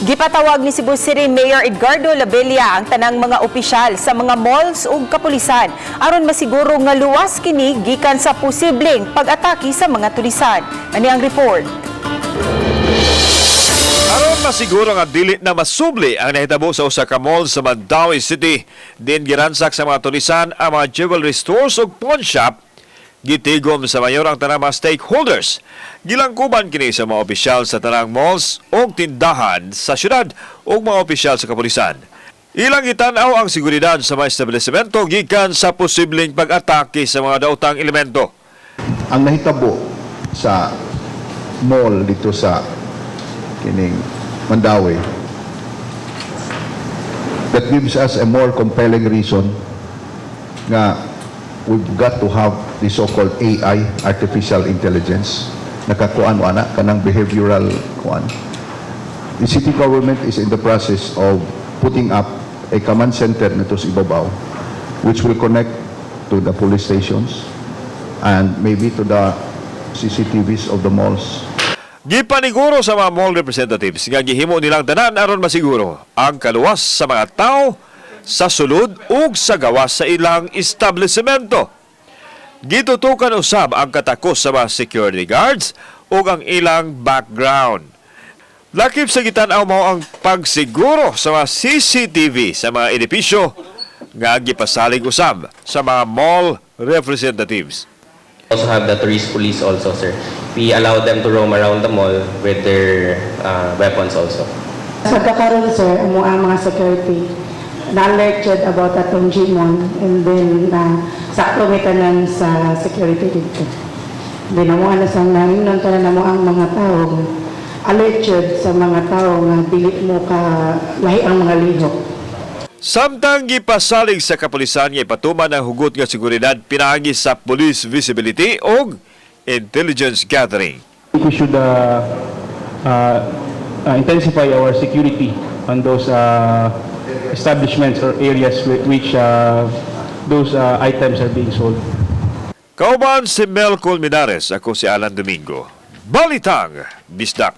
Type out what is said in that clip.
Gipatawag ni Cebu City Mayor Edgardo Labella ang tanang mga opisyal sa mga malls ug kapulisan aron masiguro nga luwas kini gikan sa posibleng pag-atake sa mga tulisan. Ani ang report. Aron masiguro nga dili na masubli ang nahitabo sa usa ka mall sa Mandaue City, din giransak sa mga tulisan ang mga jewelry stores ug pawn shop. Gitigom sa mayor ang tanang mga stakeholders. Gilangkuban kini sa mga opisyal sa tanang malls ug tindahan sa syudad ug mga opisyal sa kapulisan. Ilang gitan-aw ang seguridad sa mga establishmento gikan sa posibleng pag-atake sa mga daotang elemento. Ang nahitabo sa mall dito sa kining Mandaue, that gives us a more compelling reason nga we've got to have the so-called AI, artificial intelligence, nakakuan ana kanang behavioral kuan. The city government is in the process of putting up a command center nito sa ibabaw, which will connect to the police stations and maybe to the CCTVs of the malls. Gipaniguro sa mga mall representatives nga gihimo nilang tanan aron masiguro ang kaluwas sa mga tao sa sulod ug sa gawas sa ilang establishmento. Gitutukan usab ang katakos sa mga security guards ug ang ilang background. Lakip sa gitan-aw mao ang pagsiguro sa mga CCTV sa mga edipisyo nga gipasalig usab sa mga mall representatives. Also have the tourist police also, sir. We allow them to roam around the mall with their weapons also. Sa kakaroon, sir, amo ang mga security na-alert jud about atong Gmall and then sakto may tanan sa security dito. Then amo na sa nangingnon tanan namo ang mga tao nga alert jud sa mga tao nga dili mo ka lahi ang mga lihok. Samtang gipasalig sa kapulisan nga ipatuman ang hugot nga seguridad pinaagi sa police visibility og intelligence gathering. We should intensify our security on those establishments or areas which those items are being sold. Kauban si Mel Colmenares, ako si Alan Domingo. Balitang Bisdak.